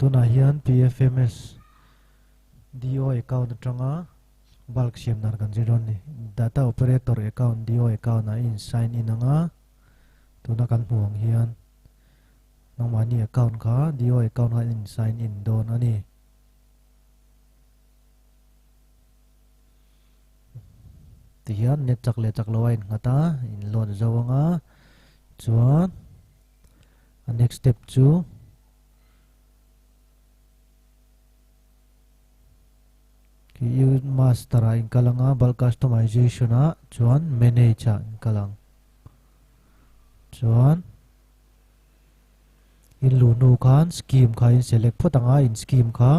Tunah hian PFMS DO account atanga bulk siam dan kan zir dawn a ni. Data operator account DO account ah i in sign in anga tuna kan hmuh ang hian nangmahni account kha DO account kha in sign in dawn a ni. Tihian net chak leh chak lo a innghat a, in load zo anga chuan a next step chu khi master ah in kal anga bulk customization ah chuan manage ah in kal ang chuan in luh hnu khan scheme kha in select phawt anga in scheme kha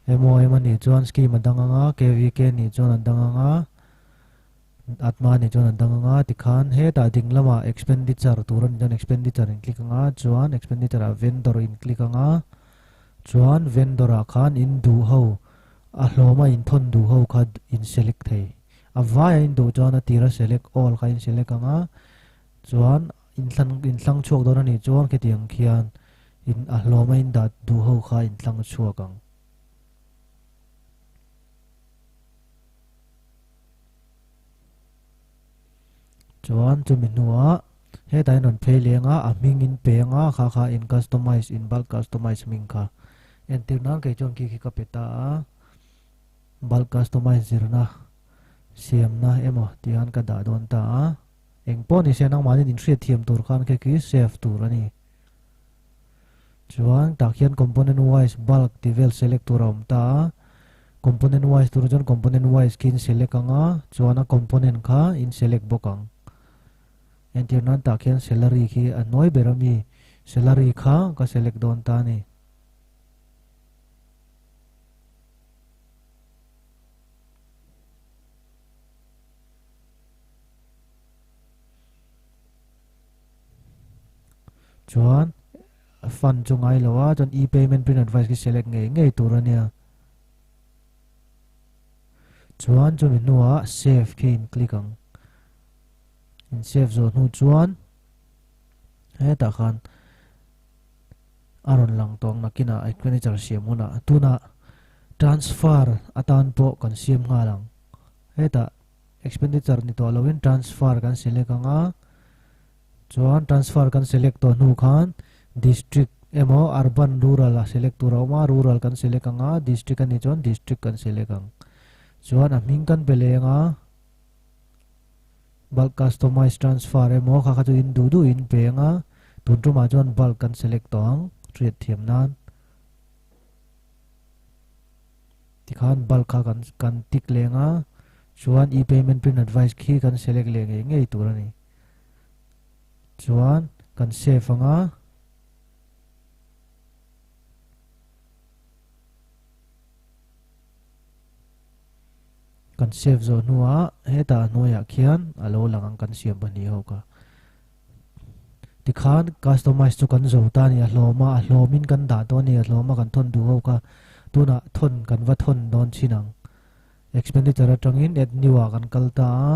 MOM a nih chuan scheme a dang anga KVK nih chuan a dang anga Atma nih chuan a dang anga tikhan hetah ding lamah expenditure tur a nih chuan expenditure in click anga chuan expenditure ah vendor in click anga chuan vendor ah khan in duh ho a hlawma in thawn duh ho kha in select thei a vaia in duh chuan a tira select all kha in select anga chuan inthlan inthlang chhuak dawn a nih chuan khitiang khian in a hlawma in dah duh ho kha inthlang chhuak ang. Chuan chumi hnuah hetah hian rawn phei leng a, a hming in pe anga kha kha in customize in bulk customize hming kha entir nan kei chuan khi khi ka pe ta a bulk customize zirna siamna emaw tih hian ka dah dawn ta a eng pawh ni se nangmahni in hriat thiam tur khan khi khi save tur a ni. Chuan tah khian component wise bulk tih vel select tur a awm ta a, component wise tur chuan component wise khi in select ang a, chuan a component kha in select bawk ang. Entir nan tah khian salary khi a hnuai ber ami salary kha ka select dawn ta a ni. Chuan fund chu ngai lo a chuan e-payment print advice khi select ngei ngei tur a nia. Chuan chumi hnuah save khi in click ang. In save zawh hnu chuan hetah khan a rawn lang tawh ang nakinah expenditure siam hunah tunah transfer atan pawh kan siam nghal ang. Hetah Expenditure ni tawh loin transfer kan select ang a, chuan transfer kan select tawh hnu khan district emaw urban rural a select tur a awm a, rural kan select ang a, district a nih chuan district kan select ang. Chuan a hming kan pe leng a, bulk customize transfer emaw kha kha chu in duh duh in pe ang a, tun tumah chuan bulk kan select tawh ang hriat thiam nan. Tikhan bulk kha kan kan tick leng a, chuan e-payment print advice khi kan select leh ngei ngei tur a ni. Chuan kan save ang a. Kan save zawh hnuah hetah hnuaiah khian a lo lang ang kan siam pahnih ho kha. Tikhan customize chu kan zo ta a ni, a hlawm a, a hlawmin kan dah dawn a ni, a hlawma kan thawn duh ho kha tunah thawn kan va thawn dawn chin ang. Expenditure atangin add new ah kan kal ta a,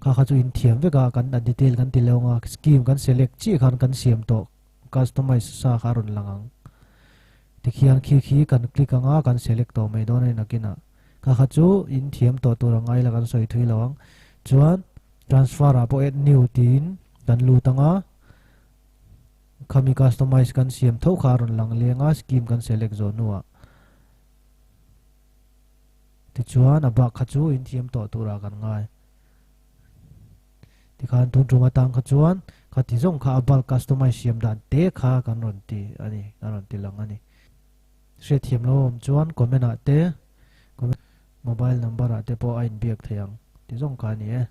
kha kha chu inthiam vek a, kan a detail kan ti leuang a, scheme kan select chiah khan kan siam tawh customize sa kha a rawn lang ang. Tikhian khi khi kan click ang a, kan select tawh mai dawn a ni nakinah. Kha kha chu inthiam tawh tur a ngai la kan sawi thui lo ang. Chuan. Transfer ah pawh add new tiin kan lut ang a, khami customize kan siam tho kha a rawn lang leng a, scheme kan select zawh hnuah tichuan a bak kha chu inthiam tawh turah kan ngai. Tikhan tun tum atang kha chuan khati zawng kha a bulk customize siam dan te kha kan rawn ti a ni, kan rawn ti lang a ni. Hriatthiam lo awm chuan comment ah te comment Mobile number ah te pawh a inbiak thei ang ti zawng kha a ni e.